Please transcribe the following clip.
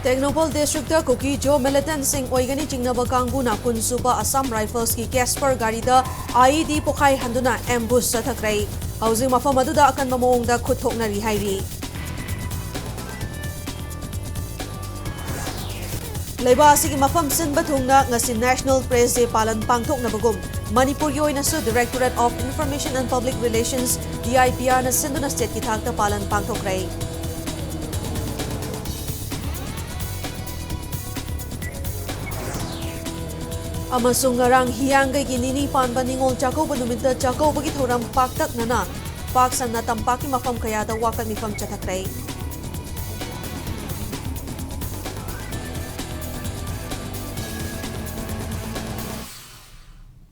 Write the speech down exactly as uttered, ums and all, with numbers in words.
Tengnoupal district ꯀꯨꯀꯤ ꯖꯣ ꯃꯤꯂꯤꯇꯦꯟꯠꯁꯤꯡ ꯑꯣꯏꯒꯅꯤ ꯆꯤꯡꯅꯕ ꯀꯥꯡꯕꯨꯅ ꯀꯨꯟ ꯁꯨꯕ ꯑꯁꯥꯝ ꯔꯥꯏꯐꯜꯁꯀꯤ ꯀꯦꯁꯄꯔ ꯒꯥꯔꯤꯗ IED ꯄꯣꯈꯥꯏꯍꯟꯗꯨꯅ ꯑꯦꯝꯕꯨꯁ ꯆꯠꯊꯈ꯭ꯔꯦ꯫ ꯍꯧꯖꯤꯛ ꯃꯐꯝ ꯑꯗꯨꯗ ꯑꯀꯟꯕ ꯃꯑꯣꯡꯗ ꯈꯨꯠ ꯊꯣꯛꯅꯔꯤ ꯍꯥꯏꯔꯤ꯫ ꯂꯩꯕꯥꯛ ꯑꯁꯤꯒꯤ ꯃꯐꯝ ꯁꯤꯟꯕ ꯊꯨꯡꯅ ꯉꯁꯤ National Press Day ꯄꯥꯂꯟ ꯄꯥꯡꯊꯣꯛꯅꯕꯒꯨꯝ ꯃꯅꯤꯄꯨꯔꯒꯤ ꯑꯣꯏꯅꯁꯨ Directorate of Information and Public Relations, DIPRꯅ ꯁꯤꯟꯗꯨꯅ ꯁ꯭ꯇꯦꯠꯀꯤ ꯊꯥꯛꯇ ꯄꯥꯂꯟ ꯄꯥꯡꯊꯣꯛꯈ꯭ꯔꯦ꯫ ꯑꯃꯁꯨꯡ ꯉꯔꯥꯡ ꯍꯤꯌꯥꯡꯒꯩꯒꯤ ꯅꯤꯅꯤ ꯄꯥꯟꯕ ꯅꯤꯉꯣꯜ ꯆꯥꯛꯀꯧꯕ ꯅꯨꯃꯤꯠꯇ ꯆꯥꯛꯀꯧꯕꯒꯤ ꯊꯧꯔꯝ ꯄꯥꯛꯇꯛꯅꯅ ꯄꯥꯛ ꯁꯟꯅ ꯇꯝꯄꯥꯛꯀꯤ ꯃꯐꯝ ꯀꯌꯥꯗ ꯋꯥꯀꯠ ꯃꯤꯐꯝ ꯆꯠꯊꯈ꯭ꯔꯦ꯫